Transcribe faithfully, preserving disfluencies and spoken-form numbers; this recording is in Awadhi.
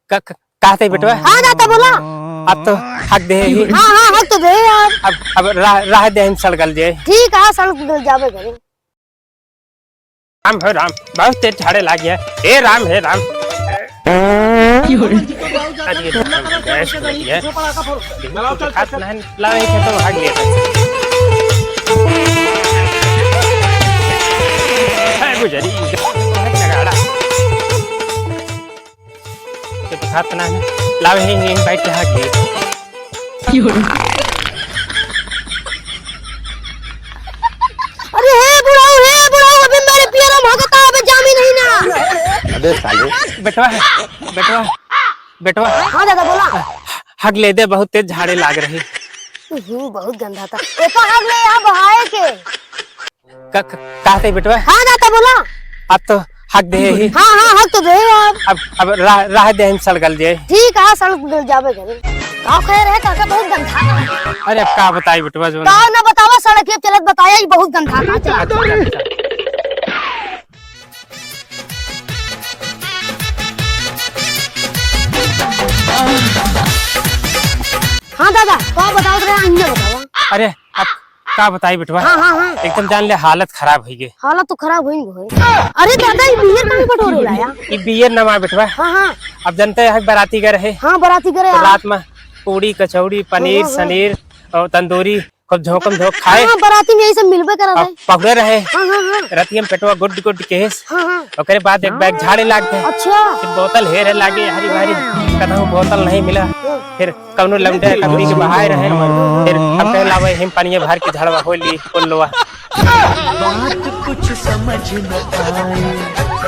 क-, क-, कहते बेटवा? हाँ दादा, बोला। अब तो हक दे ही। हाँ, हाँ, हक तो दे यार। अब, अब रह, रह दे, हम सड़गल जाए। ठीक है, सड़गल जाबे घरे। राम हो राम, बहुत तेज झाड़े लाग गया। हे राम, हे राम। अरे राम, गैस हो गया। देखो, कुछ खात नहीं, ला रही थे तो भाग गया। है गुजरी, नगाड़ा। तो दिखात ना है। लावे ही, ही बैठ के हाथ दे। अरे हे बुढ़ऊ, हे बुढ़ऊ, अबे मेरे पियरा भगता, अबे जामी नहीं ना। अबे साले। बेटवा, बेटवा, बेटवा। हाँ दादा, बोला। हग ले दे, बहुत तेज झाड़े लाग रही। हम्म, बहुत गंदा था। एका हग ले यहाँ बहाए के। क-, क-, कहते बेटवा? हाँ दादा, बोला। अब तो हक दे ही। हाँ, हाँ, हक तो दे यार। अब, अब रह, रह दे, हम सड़गल जाए। ठीक है, सड़गल जाबे घरे। का खैर है काका, बहुत गंदा। अरे अब का बताई बेटवा, जो का ना बतावा, सड़क ये चलत बताया, ये बहुत गंदा था। चल। हाँ दादा, का बतावत रहे, अन्य बतावा। अरे अब का बताई बेटवा? हाँ, हाँ, हाँ। एकदम जान ले हालत खराब होइ गई। हालत तो खराब होइ गई। अरे दादा, ये बियर कहाँ बटोरे लाया? ये बियर ना मार बेटवा। हाँ, हाँ। अब जनते हैं बाराती गए रहे। हाँ, बाराती गए रहे, तो हाँ। रात में पूड़ी, कचौड़ी, पनीर, हाँ, हाँ, हाँ। सनीर और तंदूरी खूब झोंकम झोंक खाए। हाँ, बाराती में यही सब मिलबे करत अब है। पहुरे रहे। हाँ, हाँ, हाँ। रतिया में पेटवा गुड गुड केहेस। हाँ, हाँ। ओकरे बाद एक बैग झाड़े लाग गए। अच्छा। फिर बोतल हेरे लागे हरी भरी, कतहूँ बोतल नहीं मिला। हाँ। फिर कौनो लौंडे कतरी के बहाए रहे। फिर हम कहे लावे, हम पनिया भर के झाड़वा हो ली, कुल लोआ। बात कुछ समझ न आए।